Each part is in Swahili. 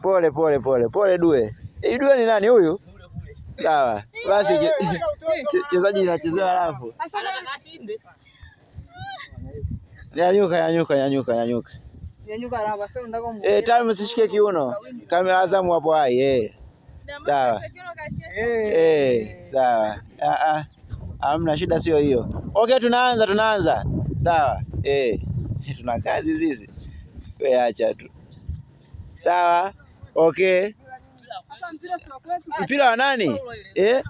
Pole pole pole pole Due. Due ni nani huyu? Sawa. Basi chezaji anachezewa alafu. Nyanyuka nyanyuka nyanyuka nyanyuka. Nyanyuka raba, sasa unataka Eh, tayari msishike kiuno. Kamera Azamu hapo hai eh. Sawa. Eh, sawa. Ah ah. Hamna shida, sio hiyo. Okay, tunaanza tunaanza. Sawa. Eh. Tuna kazi sisi. Wewe acha tu. Sawa. Okay. Mpira wa nani? Eh?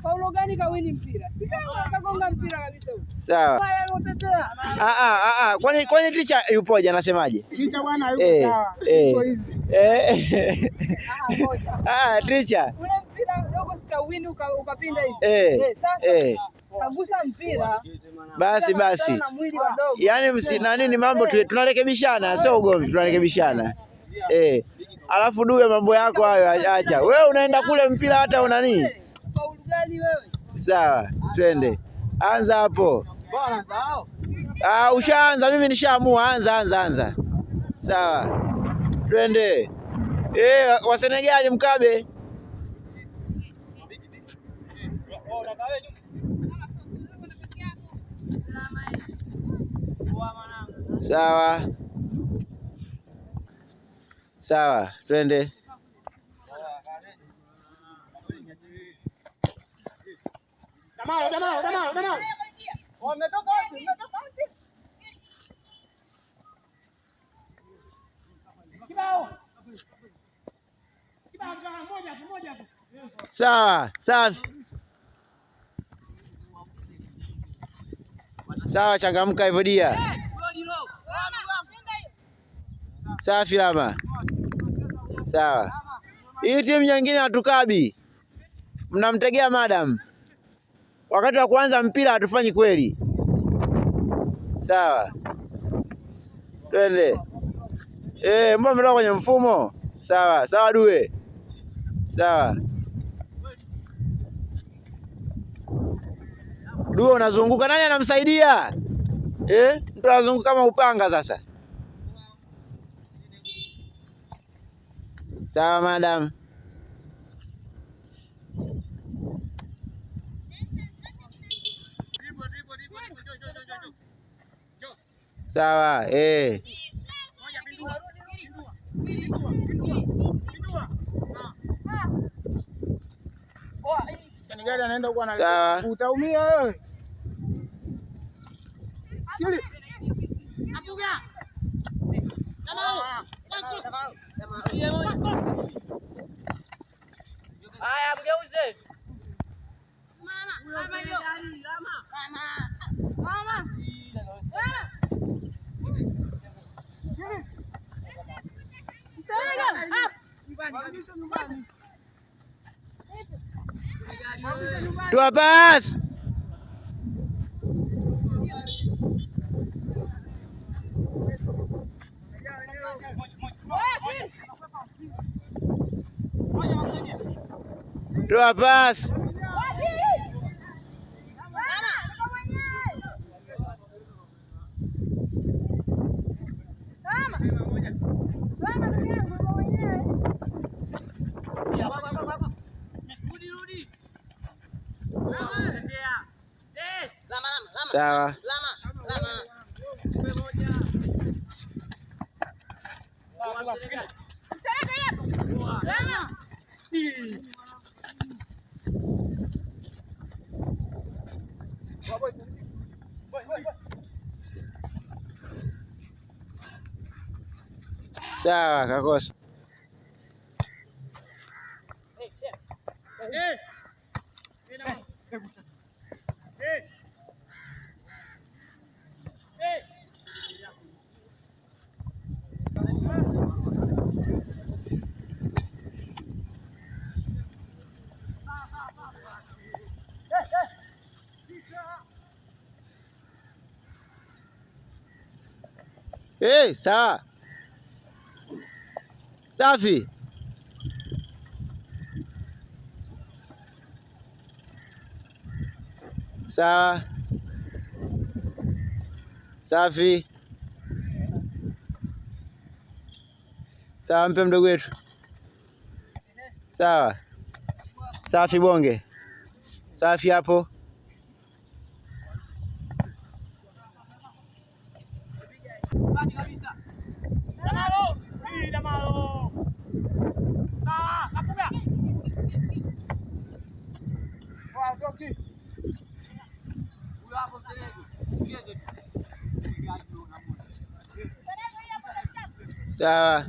Paulo gani kawini mpira? Si kama kagonga mpira kabisa huyo. Sawa. Ah ah ah ah. Kwani kwani ticha yupoje anasemaje? Ticha bwana yuko sawa. Yuko hivi. Eh. Ah, ngoja. Ah, ticha. Ule mpira dogo sikawini ukapinda hivi. Eh. Sasa Eh. kagusa mpira. Basi basi. Na mwili wa dogo. Yaani msi na nini mambo tunarekebishana, sio ugomvi, tunarekebishana. Eh. Alafu Due mambo yako hayo acha. Wewe unaenda kule mpira hata una nini? Paulo gani wewe? Sawa, twende. Anza hapo. Ah, ushaanza, mimi nishaamua. Anza anza anza. Sawa. Twende. Eh, wa Senegali mkabe. Sawa. Sawa, twende. Sawa, safi. Sawa, changamka hivyo dia. Safi Lama. Sawa. Hii timu nyingine hatukabi. Mnamtegea madam. Wakati wa kuanza mpira hatufanyi kweli. Sawa. Twende. Eh, mbona mmetoka kwenye mfumo? Sawa, sawa Due. Sawa. Due unazunguka, nani anamsaidia? Eh, mtu anazunguka kama upanga sasa. Sawa madam. Sawa, eh. Senegali anaenda huko ana Sawa. Utaumia wewe. Yule Haya, mgeuze. Dua pas. Dua pas. Sawa. Sawa, kakosa. Eh, sawa. Safi. Sawa. Safi. Sawa, mpe mdogo wetu. Sawa. Safi bonge. Safi hapo. Sawa.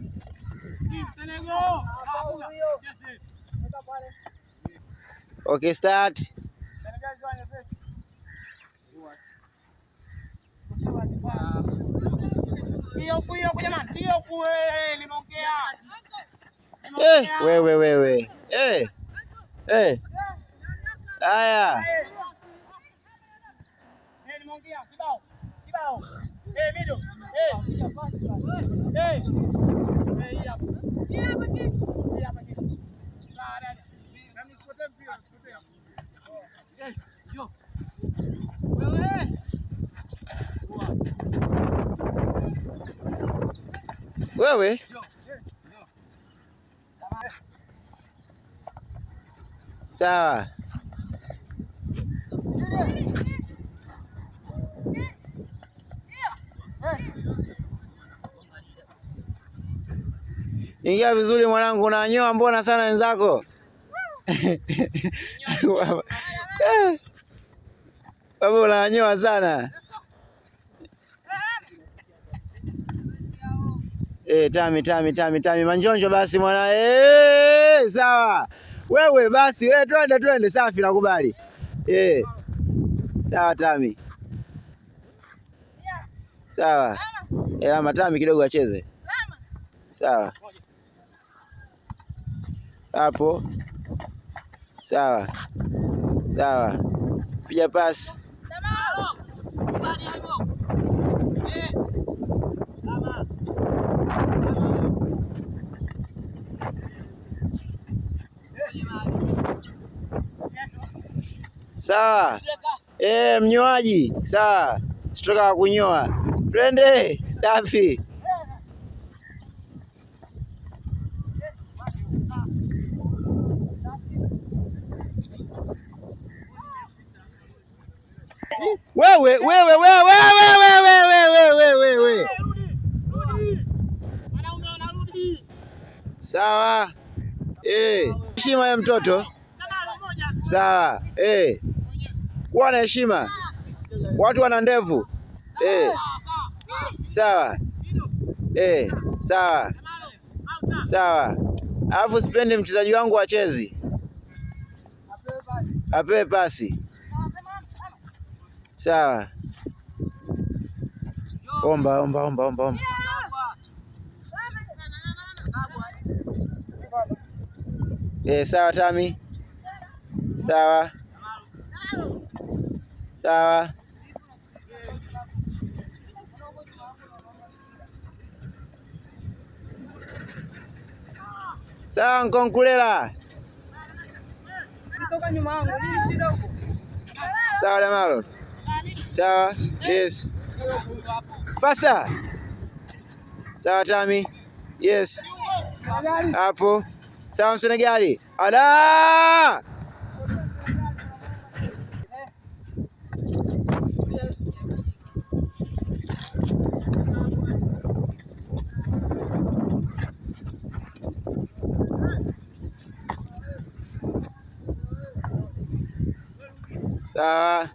Okay, start. Wewe wewe. Haya. Wewe. Sawa. Ingia vizuri mwanangu, unanyoa mbona sana wenzako? Baba unanyoa sana. Tami tami tami tami manjonjo basi mwana. Sawa. Wewe basi, wewe twende twende, safi nakubali. Sawa Tami. Sawa. Lama Tami kidogo acheze. Sawa. Hapo. Sawa. Sawa. Piga pasi. Sawa. Mnyoaji. Sawa. Sitoka wa kunyoa. Twende. Safi. Wewe wewe wewe wewe wewe wewe wewe. Sawa. Heshima ya mtoto. Sawa. Kuwa na heshima. Watu wana ndevu. Sawa. Sawa. Sawa. Alafu sipendi mchezaji wangu achezi. Apewe pasi. Sawa. Omba omba omba omba omba. Sawa Tami. Sawa. Sawa. Sawa Nkonkulela. Kutoka nyuma yangu, nini shida huko? Sawa Damalo. Sawa. Yes. Faster. Sawa Tami. Yes. Hapo. Sawa Msenegali. Ala! Sawa.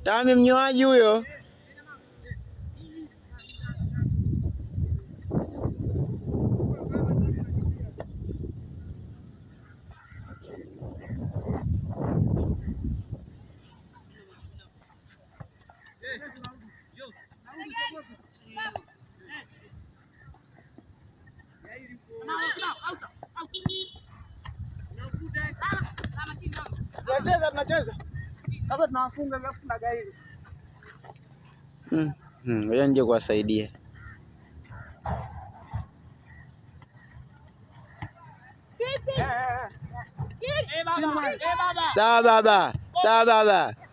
Tami mnyoaji huyo. Tunacheza tunacheza. Kama tunawafunga alafu tunagairi. Ngoja nje kuwasaidia. Sawa baba. Sawa baba.